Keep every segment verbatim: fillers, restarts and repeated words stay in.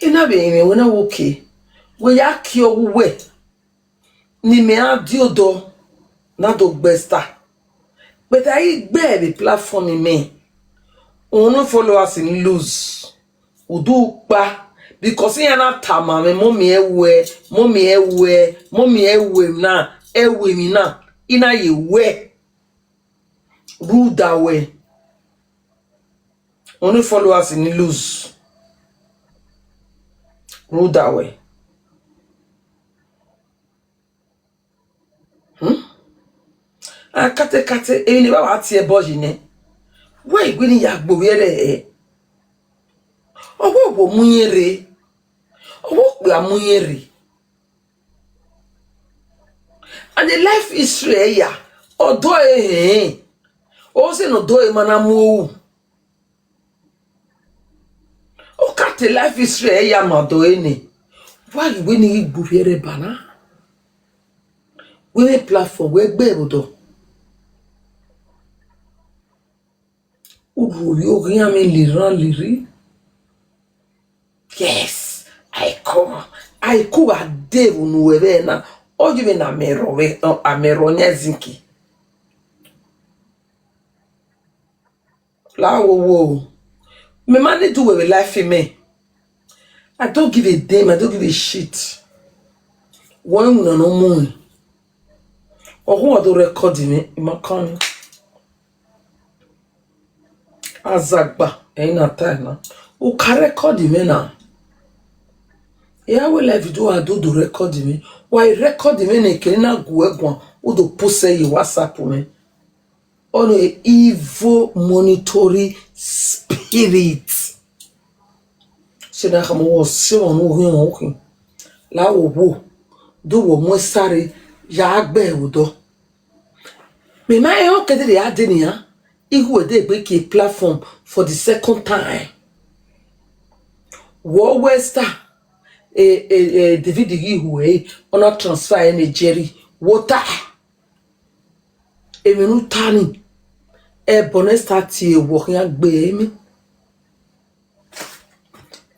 I na vbe rinmwian wẹ na wẹ okay, wẹ ya kie ọghe uwẹ ne imẹ ra die odọ na do gbe Esther. But a i gbe vbe platform imẹ, unu followers ni lose. Udu kpa, because iran na tama mwẹ, mummy ẹwẹ, mummy ẹwẹ, mummy ẹwẹ na, ẹwẹ emwi na, I na ye wẹ. Rhunmwuda wẹ, unu followers ni lose. Rhunmwuda wẹ. Hmm? A katekate, emwi ne evba wa tie ẹbọ yi nẹ, wẹ i wẹ ne I ya gbe ovbi ẹre hẹ. Ọ wẹ wo mu irẹn rre, ọ wẹ okpia mu irẹn rre. And the life history ẹre ya, ọ do ẹre hẹn, ọ sẹ ne ọ do ẹre ma na mu ohu. Ọ ka te life history ẹre ya ma do ẹre nẹ, wẹ i wẹ ne I gbe ovbi ẹre ba na. Wẹ vbe platform, wẹ gbe vbe odọ. Urhu ovbi oghian mwẹ lirran lirri. Yes, I come. I ku gha de vbe unu ẹvbo na. Ọ ye vbe ne amẹ rrọọ vbe, amẹ rrọọ yan zinki. La wo wo. Mẹ ma need uwẹ vbe life mẹ. I don't give a damn, I don't give a shit. Wẹ winna ne ọ mu ẹn. Ọ hu wa do record mwẹ, I ma kan mwẹ. Azagba, ẹre I na ta na. U ka record mwẹ na. I ya wẹ live video a do do record mwẹ. Wa i record mwẹ ne kere na gu ẹre guan, u do post ẹre ye WhatsApp mwẹ. Ọnii evil monitoring spirit. Sẹ ne a khama wẹ ọ si ọmwa ne u ghi ọmwa ukhin. La wo wo, do wẹ ọ mu ẹn sare ya gbe vbe odọ. Mẹ ma rẹn ọke de ya dee nian, I hu ẹdẹ egbe kie platform for the second time. Wẹ ọ wẹ Esther, eh, eh, eh, David ghi hu ẹre, ọ na transfer ẹre ne Jerry, wẹ ọ ta. Emwi ne u ta ni, ẹbọ ne Esther tie wẹ ọ khian gbe ẹre mẹ.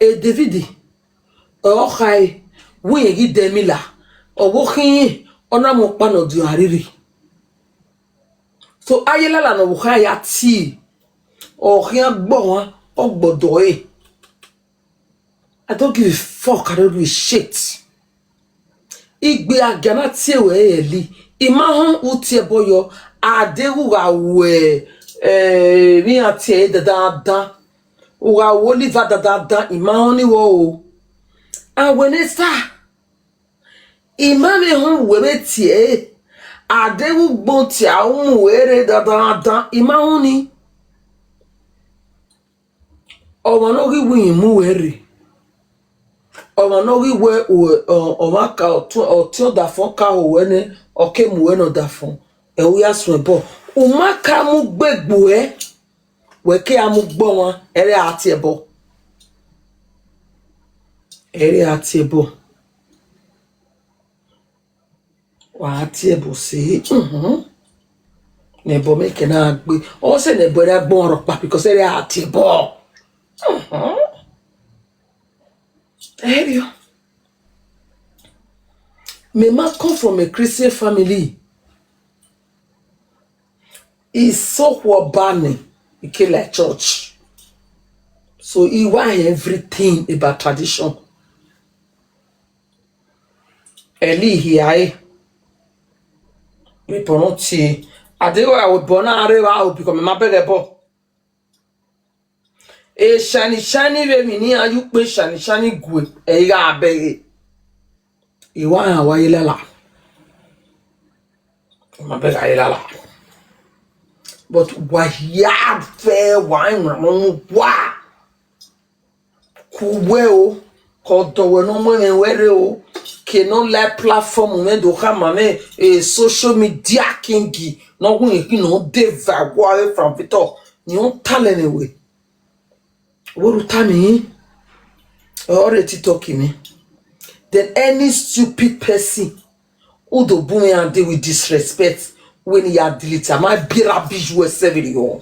E David, ọ khae, wẹ irẹn ghi dẹ emila, ọ wẹ ọ khin, ọ na mu ọkpa ne ọ diọn ariri. So, Ayelala ne ọ vbe kha ya tie, ọ khian gbe ọmwa, ọ gbe ọdọ ẹre. I don't give a fuck, I don't give a shit. Igbe agia na tie wẹ ẹre li, I ma họn u tie ẹbọ yọ, a deghẹ u gha ru, eh, vbe iran tie ẹre dandan dandan, u gha ru Oliver dandan dandan, I ma họn ni wọ o. A wẹ ne Esther, I ma vbe họn uwẹ vbe tie ẹre, a deghẹ u gbọn tie a u mu ẹre dandan dandan, I ma họn ni. Ọmwa ne ọ ghi wẹ irẹn mu uwẹ rre, ọmwa ne ọ ghi wẹ, ọ, ọmwa ka, ọtiọn ọdafọn ka ho wẹ nẹ, ọ ke mu uwẹ ne ọdafọn, ẹ u ya suẹn ẹbọ. U ma ka mu gbe gbe uẹ, wẹ ke a mu gbe ọmwa, ẹre a tie ẹbọ. Ẹre a tie ẹbọ. Wa tie ẹbọ sẹ, mhm. Ne ẹbọ mẹ ke na gbe. Ọ sẹ ne ẹbọ ẹre agbọn rhọkpa because ẹre a tie ẹbọ. Mhm. Ẹriọ. Me ma come from a Christian family. Isokhuo ba ni, I ke like church. So I wa everything about tradition. Ẹli hia ẹre. Vbe ẹbọ ne ọ tie. A deghẹ ọ gha wẹ ẹbọ na rre vbe aro, because mẹ ma bẹghe ẹbọ. E shiny shiny vbe emwi ne iran ye ukpe shiny shiny gue, ẹ i gha bẹghe. I wa rhan wa ye lala. I ma bẹghe a ye lala. But wa hia fẹ wa iwinna mu wa. Ku wẹ o, ke ọdọ wẹ ne ọ mu ẹmwẹ wẹ rre o, ke ne ọ la platform mwẹ do khama mwẹ, eh, social media king, ne ọ wu irẹn khin ne ọ de va wa vbe Frank Victor, ne ọ talẹ mwẹ wẹ. Wẹ u tama mwẹ, ọ rre TikTok mwẹ. Then any stupid person who do bu mwẹ and deal with disrespect, wẹ ne I ya delete, a ma biẹ rubbish wẹ seven year.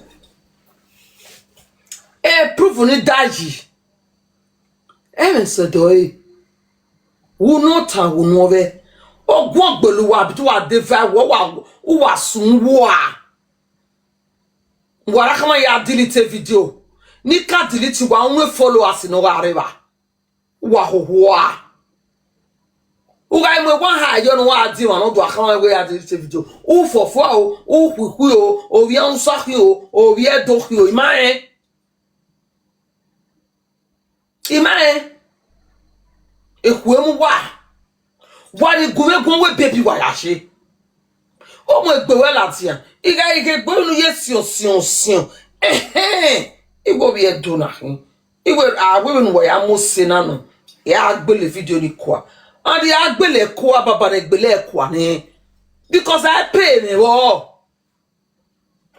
E proof ni da yi. Ẹmwẹ sẹ dọe. Wu ne ọ tan, wu ne ọ vẹ. Ogun ogbele uwa, but uwa de va, uwa, uwa, uwa sun uwa. Uwa ra khama ya delete video. Ne I ka delete, uwa unu followers ne ọ gha rre evba. Uwa hoho a. U gha mu ewa ha yọ ne uwa di emwa ne ọ do khama wẹ ya delete video. U fọfua o, u khuikhui o, ovbi ẹrusa khin o, ovbi ẹdo khin o, I ma rẹn. I ma rẹn. Ekhue mu uwa. Wa ni gu mwẹ guan wẹ baby wa ya she. Ọ mu egbe wẹ ladian. I gha, I gha egbe unu ye siọn, siọn, siọn. Ẹhẹn. I wẹ ovbi ẹdo na khin. I wẹ, a wẹ vbene uwa ya mu ose na nọ. Ya gbele video ni kua. And ya gbele kua, baba ne gbele kua nẹ. Because I pay mwẹ vbọ.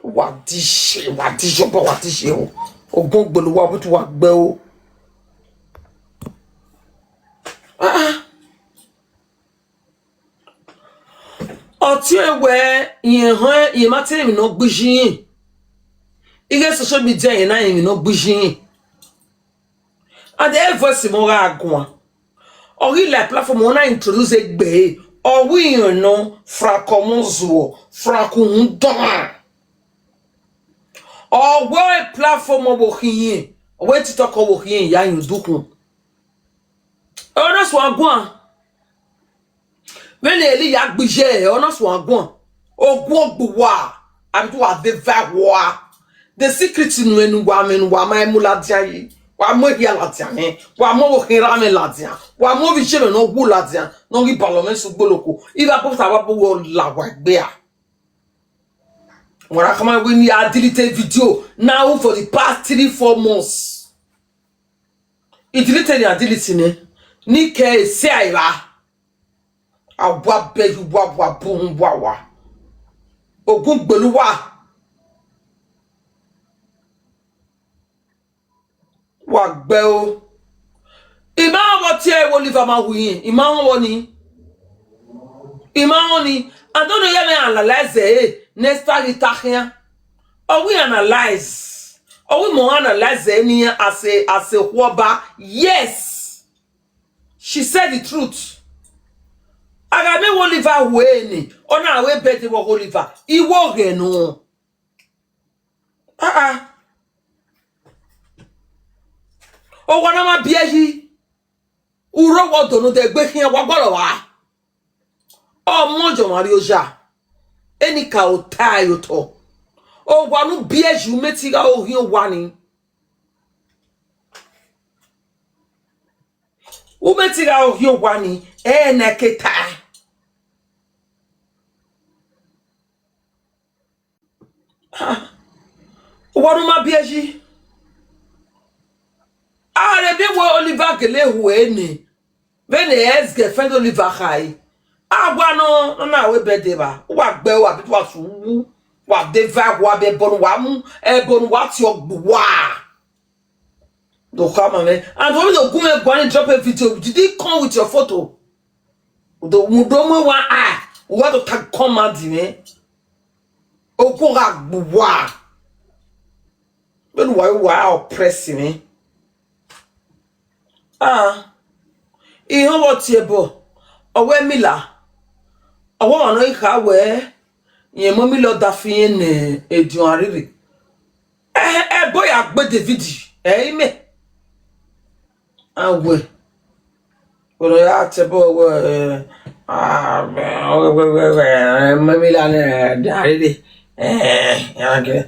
Wa di she, wa di she, ọba, wa di she o. Ogun ogbele uwa, but wa gbe o. Ah, ah. Ọ tie wẹ, irẹn họn, irẹn ma te emwi ne ọ gbe iye iyin. Ighe social media, irẹn na emwi ne ọ gbe iye iyin. And e voice mẹ ọ gha guan. Ọ ghi la platform, ọ na introduce egbe ẹre. Ọ wẹ irẹn nọ, Frank Ọmọzuọ, Frank Uhunmwuda. Ọ wẹ platform ọvbokhan irẹn, ọ wẹ TikTok ọvbokhan irẹn ya rẹn udukhun. Ọ na suẹn guan. Vbene Eli ya gbe iye ẹre, ọ na suẹn guan. Ogun ogbele uwa, a vbe te uwa vbe va ẹguae. The secret nuẹn ne uwa mwẹ ne uwa ma mu ladian yi. Wa mu ehia ladian mwẹ, wa mu ọvbokhan erha mwẹ ladian, wa mu ovbi iye mwẹ ne ọ wu ladian, ne ọ ghi balọ mwẹ sẹ ugboloko. Ighẹ a bọ ta vbe abọ wẹ ọ la wa egbe a. Wa ra khama wẹ ne I ya delete video now for the past three, four months. I delete ne I ya delete nẹ, ne I ke ẹre sẹ a evba. A wa bẹghe uwa, wa bu uhunmwu uwa wa. Ogun ogbele uwa. Wa gbe o. I ma họn vbe ọ tie ẹre wẹ Oliver ma hu iyin, I ma họn vbe ọnii. I ma họn nii. And ọnii ya mwẹ analyze ẹre, ne Esther ghi ta khian. Ọ wẹ analyze. Ọ wẹ mẹ ọ analyze ẹre ne iran as a, as a okhuo ọba. Yes. She said the truth. A gha miẹn wẹ Oliver hu ẹre nẹ, ọ na ru ebẹdẹ vbe ọghe Oliver. I wẹ ọghẹ nọ. Ah, ah. Owa na ma biẹ yi. U rre owa ọdọ ne odẹ gbe khian, wa gualọ vba. Ọmọ jọ ma rrie oya. Enikaro ta ẹre otọ. Owa ne u biẹ yi, u mẹ te gha oghian owa ni. U mẹ te gha oghian owa ni, ẹ na ke ta. Ah, uwa ne u ma biẹ yi. A rhe miẹn wẹ Oliver gele hu ẹre nẹ, vbene ex girlfriend Oliver khare. A wa nọ, nọ na ru ebẹdẹ vba, uwa gbe uwa, bit uwa su wu, wa de va ẹguae, ẹbọ ne uwa mu, ẹbọ ne uwa tie ọgbe uwa. Do khama mwẹ. And vbene ọ gu mwẹ guan ni drop a video, did he come with your photo? Do, do mu wa a, uwa do ta comment mwẹ. Okhuo gha gbe uwa. Vbene uwa, uwa oppress mwẹ. Ah, I họn vbe ọ tie ẹbọ, ọ wẹ Mila. Ọ wẹ ọmwa ne ọ i kha wẹ, irẹn mu Mila ọdafẹn irẹn ne ediọn a rhirhi. Ẹhẹn, ẹbọ ya gbe David, ẹ i mẹ. A wẹ, wẹ ne ọ ya tẹ ẹbọ wẹ, ah, wẹ, wẹ, wẹ, wẹ, mẹ, mẹ la nẹ, ẹ, da rere, ẹ, ya gẹ,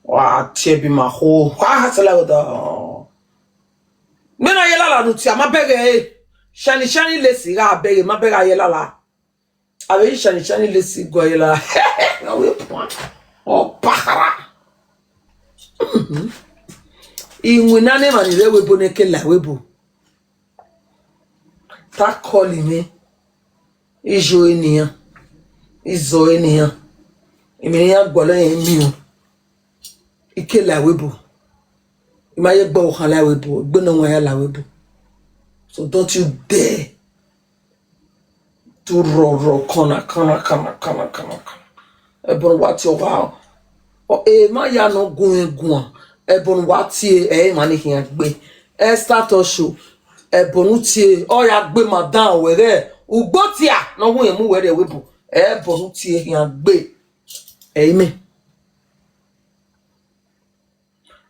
wa tie bi ma kho, wa ha sẹlẹ wẹ dọ. Mẹ na ye lala nu tia, ma bẹghe, shani, shani lesi gha bẹghe, ma bẹghe a ye lala. Avbe shani shani lesi gualọ la. Ọ wẹ puan. Ọ pakhara. Mhm. Iwinna ne emwa ni rre ẹvbo ebo ne ke la ẹvbo ebo. Ta call mwẹ. Izo enian. Izo enian. Emwi ne iran gualọ rẹn miẹn. I ke la ẹvbo ebo. I ma ye gbe ọvbokhan la ẹvbo ebo. Egbe ne ọ wan ya la ẹvbo ebo. So don't you dare. Tu rọrọ kọna, kọna, kọna, kọna, kọna, kọna. Ẹbọ ne uwa tie ọgha, ọ, emwa ya nọ gun mwẹ guan. Ẹbọ ne uwa tie, ẹ i emwa ni khian gbe. Esther Tosh o. Ẹbọ ne u tie, ọ ya gbe ma dan wẹ ghẹ, ugbotia ne ọ wu rẹn mu wẹ rrie ẹvbo ebo. Ẹbọ ne u tie khian gbe. Ẹ i mẹ.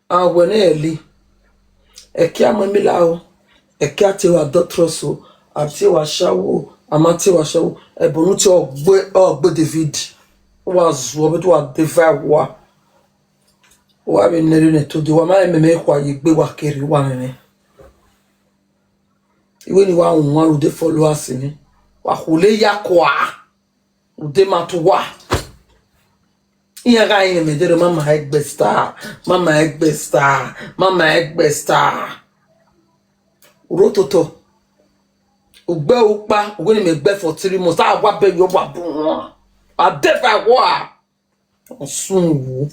A wẹ ne ẹ li, ẹkia mu emila o, ẹkia te wa adulterous o, a te wa ashawo o, a ma te wa ashawo, ẹbọ ne u tie ọgbe, ọgbe David, wa zuọ vbe te wa deva ẹwa. Wa vbe nẹrhẹ nẹ to de, wa ma rẹn mẹmẹ khua ye egbe, wa kere wa mwẹ mwẹ. Iwe ni wa wan rhunmwuda followers mwẹ, wa khule ya kua, rhunmwuda ma tu wa. Iran gha rẹn mẹ dẹrẹ, mama ẹgbẹ star, mama ẹgbẹ star, mama ẹgbẹ star. Uro toto. Ugbe ukpa, uwẹ ne mẹ gbe for three months, a wa bẹ yo wa bu wọn. A deva ẹwa. Ọsun wo.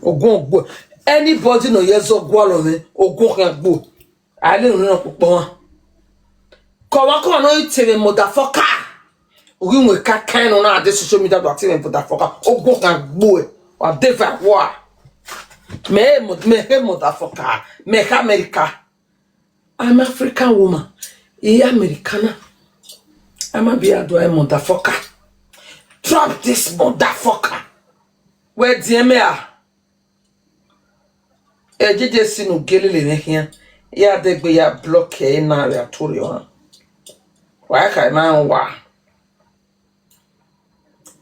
Ogun gbo. Anybody nọ ye zọ gualọ mwẹ, ogun khian gbo. A lele unu nọ kpokpọ mwa. Kọmwa kọmwa nọ i te mwẹ motherfucker. U ghi wọn ka kan nọ na de social media do a te mwẹ motherfucker. Ogun khian gbo ẹ. Wa deva ẹwa. Mẹ he mo-, mẹ he motherfucker. Mẹ he America. I'm African woman. He Americana. I'm a be a do a motherfucker. Trap this motherfucker. Wẹ diẹn mẹ a? Ẹ jeje si ne u gie lele mwẹ khian. Ya dẹgbe ya block ẹ na vbe atorriọ. Wa kha na wa.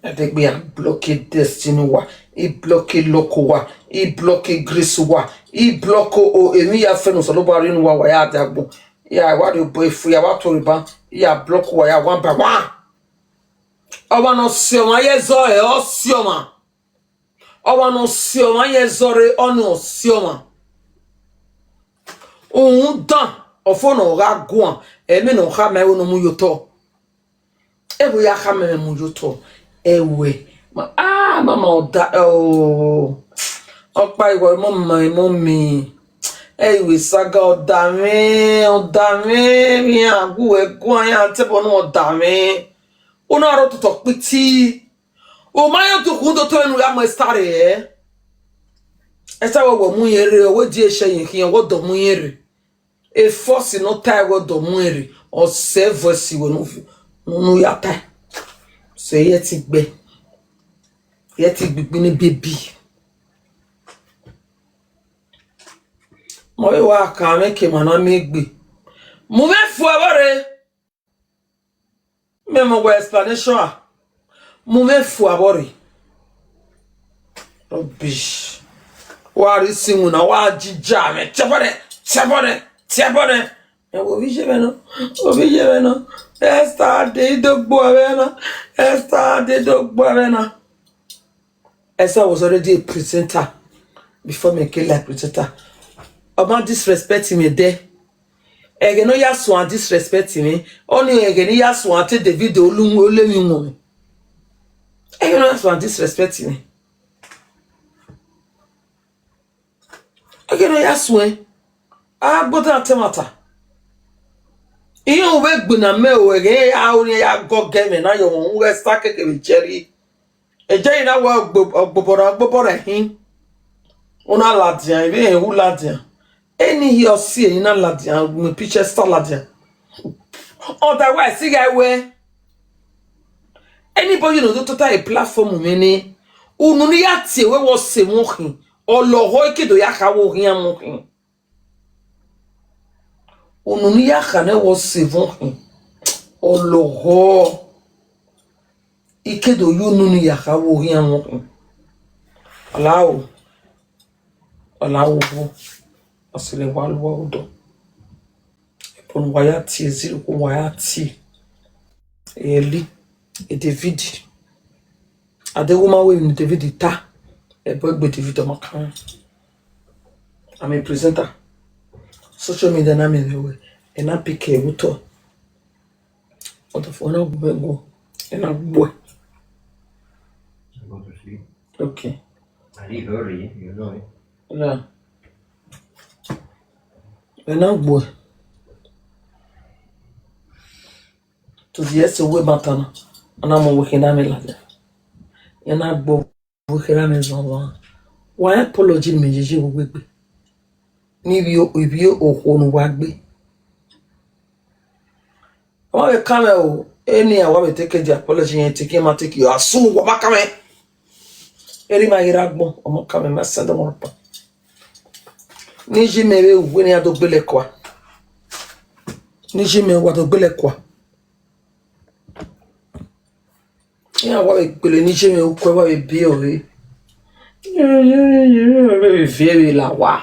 Ẹdẹgbe a block Destiny wa, I block Loko wa, I block Grace wa, I block o, emwi ya fẹ ne Osanobua rhie ne uwa, wa ya dia agbọn. Ya wa rhie obọ efu, ya wa tuẹ rre ban, ya block uwa, ya one by one. Ọmwa ne ọ si ọmwa ye zọ ẹre, ọ si ọmwa. Ọmwa ne ọ si ọmwa ye zọ rre, ọni ọ si ọmwa. Uhunmwu dan, ọfo ne ọ gha guan, ẹmwẹ ne ọ khama ẹvbo ne ọ mu ye otọ. Ẹvbo ya khama ẹmwẹ mu ye otọ. Ẹwẹ, ma, ah, mama ọda, oh. Ọkpa iwọ, mama, mummy. Ẹ i wẹ saga ọda mwẹ, ọda mwẹ, iran gu wẹ guan, iran tẹbọ ne ọda mwẹ. U na rre ototọ kpiti. U ma rẹn odukhunmwu do to ẹre ne u ya mu Esther rre. Esther wẹ, wẹ mu irẹn rre, ọ wẹ die ẹshẹ ye khian, wẹ dọ mu irẹn rre. E force ne ọ tae wẹ dọ mu irẹn rre, ọ sẹ voice wẹ ne u, ne u ya tae. Sẹ, ye ti gbe, ye ti gbigbi ne baby. Mẹ ọre wa kan mwẹ ke ma na miẹn egbe. Mu mwẹ fu ẹvbo rre. Mẹ mọ wẹ explanation a. Mu mwẹ fu ẹvbo rre. Rubbish. Wa rhie isin winna, wa jija mwẹ. Tiẹbọdẹ, tiẹbọdẹ, tiẹbọdẹ. Ẹ wo, ovbi iye mwẹ na, ovbi iye mwẹ na. Esther de do gbo ẹmwẹ na. Esther de do gbo ẹmwẹ na. Esther was already a presenter before me came like presenter. Ọ ma disrespect me there. Ẹghẹ ne ọ ya suẹn disrespect me. Ọni ẹghẹ ne I ya suẹn te David olu, ole mi wọn. Ẹghẹ ne ọ ya suẹn disrespect me. Ẹghẹ ne ọ ya suẹn. A gbọdọ te mata. Iran vbe gbinna mẹ o, ẹghẹ a oniẹn ya gọgẹ mwẹ na yọ wọn, u ghẹ sa keke vbe jẹrri. Eje yi na wẹ ọgbo-, ọgbobọrọ, ọgbobọrọ ẹhin. U na ladian, ivbi ẹhin u ladian. Eni hia ọ si ẹre na ladian, mu picture sa ladian. Otherwise, ighẹ wẹ, anybody ne do tota e platform mwẹ ni, unu ne I ya tie wẹ wẹ ọ sẹ emwa khin, ọ lọghọ, I ke do ya kha wẹ ọ khian emwa khin. Unu ne I ya kha ne wẹ ọ sẹ emwa khin, ọ lọghọ, I ke do ya unu ne I ya kha wẹ ọ khian emwa khin. Ọ la o, ọ la o, ọ sẹ ne wa lu odọ. Ẹbọ ne uwa ya tie, ziro kọ uwa ya tie. Eli, e David. Adeghẹ u ma wẹ emwi ne David ta, ẹbọ egbe David ọ ma kan. I'm a presenter. Social media na miẹn mwẹ wẹ, ẹ na pick ẹre vbe otọ. Ọdọ fo, ẹ na gu mwẹ guọ, ẹ na gbuẹ. I go to sleep. Okay. I need hurry, you know it. Yeah. Ẹ na gbuẹ. To the extent wẹ ma ta na, a na mu wẹ khin na mẹ ladian. Ẹ na gbuẹ. Vbe kherha mwẹ zọnmwẹ. Wa apology ne mẹ yeye vbe uwu egbe. Ne ivbi o-, ivbi okhuo ne uwa gbe. Ọ ma vbe kan mwẹ o, eni a wa vbe take the apology yẹn, take him, take you. Asu, wa ma kan mwẹ. Eri ma ghi rre agbọn, ọ ma kan mwẹ, ma send ọmọ rhọkpa. Ne iye mẹ vbe uwu ne iran do gbele kua. Ne iye mẹ wa do gbele kua. Iran wa vbe gbele ne iye mẹ uku, wa vbe biẹ ọre. Vbe viẹ vbe la wa.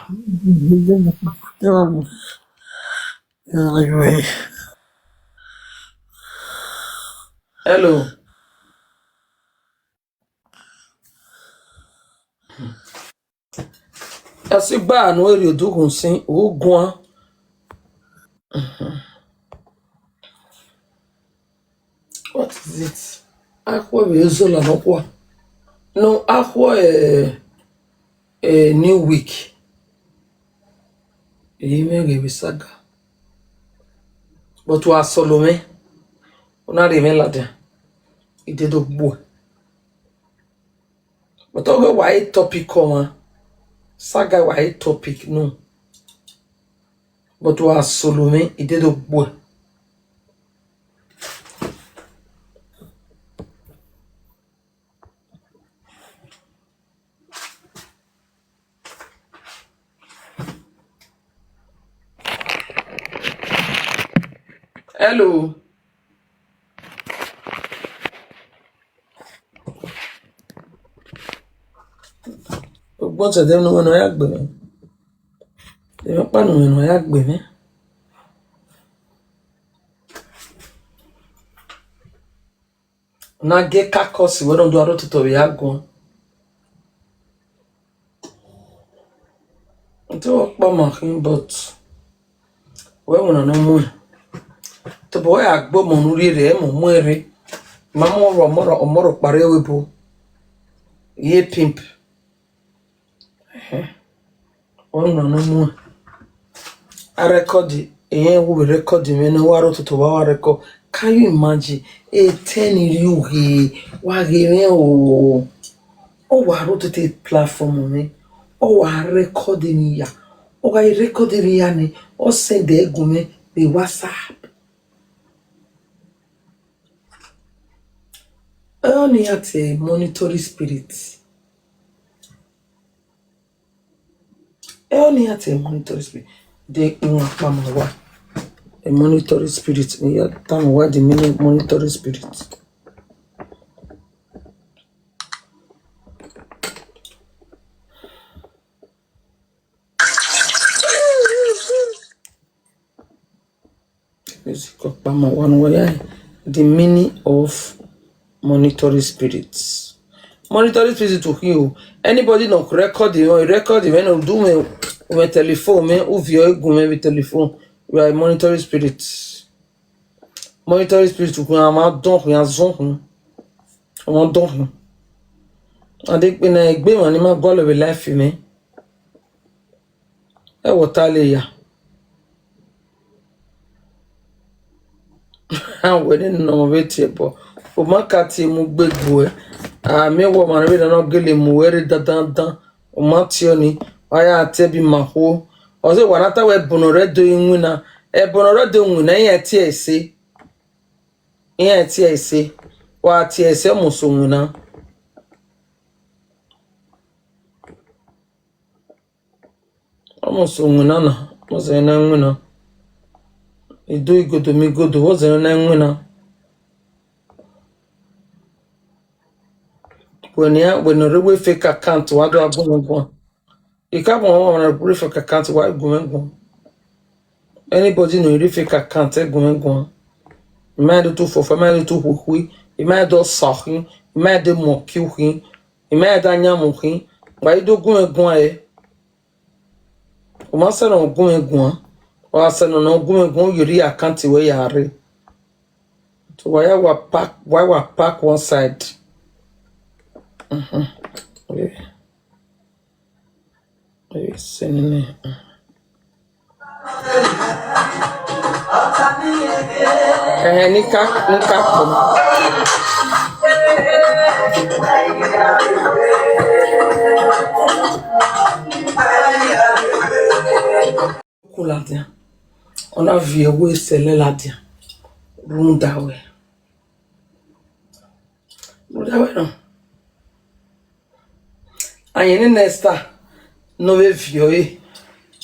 Hello. Ẹsigba ne u rhie odukhunmwu sin, u guan. What is it? Akhuẹ vbe Zola nọkhua. No, akhuẹ, eh, eh, New Week. Ehe mwẹ ghe vbe saga. But wa solo mwẹ. U na rhie mwẹ ladian. I de do gbuẹ. But ọghe wa e topic ọmwa. Saga wa e topic no. But wa solo mwẹ, I de do gbuẹ. Hello. Ogbọn sẹ ẹdẹ ne uwẹ ne ọ ya gbe mwẹ. Emwi ọkpa ne uwẹ ne ọ ya gbe mwẹ. Na gie kakọsi wẹ ne ọ do aro toto vbe ya guan. Te wẹ ọkpa ma khin, but wẹ winna ne ọ muẹn. Tobọ wẹ ya gbe ọmọ ne u rhie rre, ẹmwẹ ọ muẹn rre. Ma mu ọmọ, ọmọ rhọkpa rre ẹvbo ebo. Ye pimp. Ẹhẹn. Wẹ winna ne ọ muẹn. A record, irẹn wo vbe record mwẹ ne wa aro toto vbe a wa record. Can you imagine? Etẹn ni rrie ughe, wa ghe mwẹ o. Ọ wa aro toto platform mwẹ. Ọ wa record emwi ya. Ọ gha record emwi ya nẹ, ọ send ẹre gu mwẹ vbe WhatsApp. Ọni ya te monitoring spirit. Ẹ ọni ya te monitoring spirit. De iwan kpama wa. A monitoring spirit. Ne ya tama wa the meaning of monitoring spirit. Music ọkpama wa ne uwa ya, the meaning of monitoring spirits. Monitoring spirit to khin o. Anybody no record him, or record him, no do me with telephone, me, u viọ egun me with telephone. You are a monitoring spirit. Monitoring spirit to khin, a ma dọn khin, a zọn khin. A ma dọn khin. A de kpe na egbe emwa ni ma gualọ vbe life me. Ẹ wọ ta le ya. A wẹ ne nọ vbe tie bọ. O ma ka tie mu gbe gbuẹ. A miẹn wẹ ọmwa ne vbe nọ gele mu wẹ rre dandandan. O ma tie ọni, wa ya tie bi ma khuo. Ọ zẹ wa na ta wẹ ẹbun ne ọ rre do winna. Ẹbun ne ọ rre do winna, iran tie ẹse. Iran tie ẹse. Wa tie ẹse, ọ must winna. Ọ must winna na, ọ zẹ ne winna. I do igodo mi igodo, ọ zẹ ne winna. Wẹ ne, wẹ ne ọ rre wẹ fake account, wa do a gu mwẹ guan. I ka gu mwẹ, wẹ ne ọ rre fake account, wa gu mwẹ guan. Anybody ne ọ rre fake account, ẹ gu mwẹ guan. I ma do tu fọfọ, I ma do tu khuikhui, I ma do sọ khin, I ma do mọ kiu khin, I ma da yan mu khin, wa i do gu mwẹ guan ẹre. U ma sẹ ne ọ gu mwẹ guan, ọ gha sẹ ne ọ gu mwẹ guan, u ye rhie account wẹ ya rre. So wa ya wa park, wa wa park one side. Mhm. Yeah. Yes, nene. Ẹhẹn, ne I ka, ne I ka kpọ. Ku ladian. Ọ na viọ ẹvbo sẹlẹ ladian. rhunmwuda wẹ, rhunmwuda wẹ nọ. Ayẹn ne Esther ne ọ vbe viọ ẹre,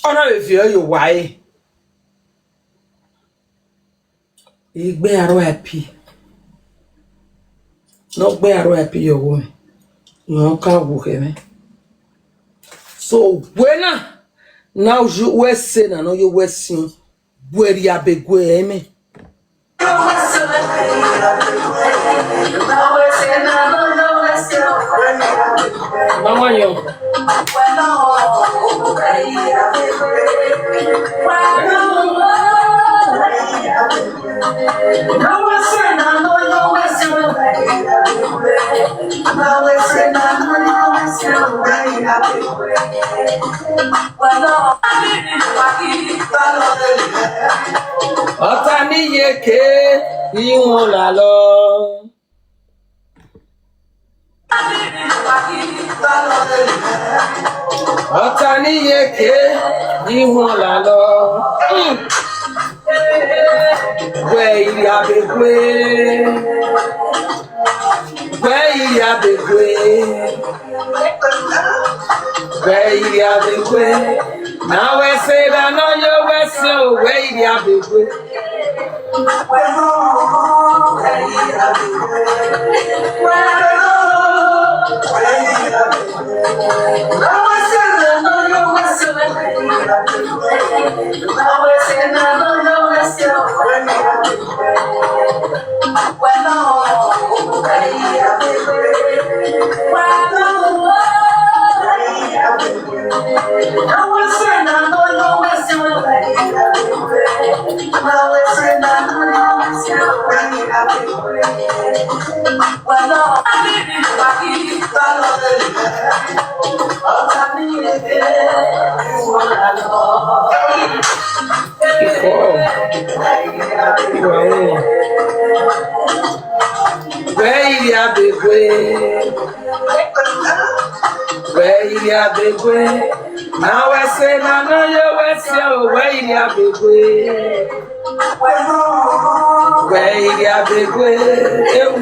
ọ na vbe viọ ẹre ye owa ẹre. Egbe aro ipi, ne ọ gbe aro ipi ye ọghe mwẹ, rẹn ọ ka wu khẹ mwẹ. So wẹ na, ne uwẹ ẹse na ne ọ ye owẹ siẹn, wẹ rhia be gue ẹmwẹ. Mama yo. Ọta ne I ye ke, I wọn lalọ. Ọta ne I ye ke, I wọn lalọ. Mm. Wẹ I rhia be gue. Wẹ I rhia be gue. Wẹ I rhia be gue. Ne a wẹ ẹse na ne ọ ye owẹ siẹn o, wẹ I rhia be gue. Wẹ I rhia be gue. Wẹ I rhia be gue. Ne a wẹ ẹse na ne ọ ye owẹ siẹn o, wẹ I rhia be gue. Wẹ I rhia be gue. Ewu.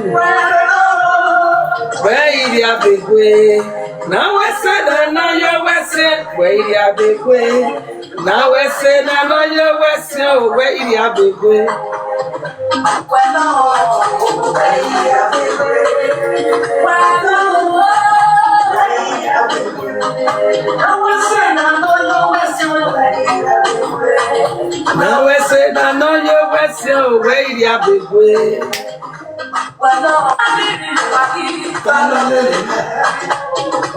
Wẹ I rhia be gue. Ne a wẹ ẹse na ne ọ ye owẹ siẹn, wẹ I rhia be gue. Ne a wẹ ẹse na ne ọ ye owẹ siẹn o, wẹ I rhia be gue. Ne a wẹ ẹse na ne ọ ye owẹ siẹn o, wẹ I rhia be gue.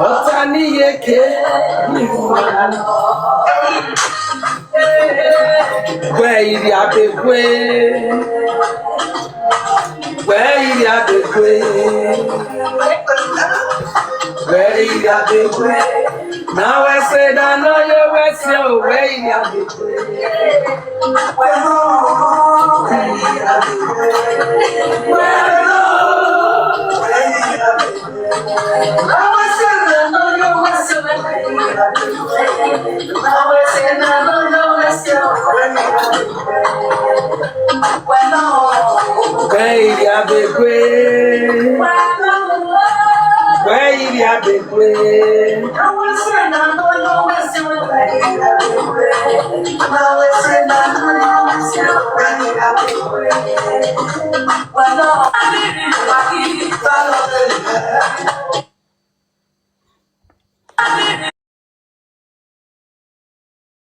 Ọta ne I ye ke, I wọn lalọ. Wẹ I rhia be gue. Wẹ I rhia be gue. Wẹ I rhia be gue. Ne a wẹ ẹse na ne ọ ye owẹ siẹn o, wẹ I rhia be gue. Wẹ I rhia be gue. Wẹ I rhia be gue.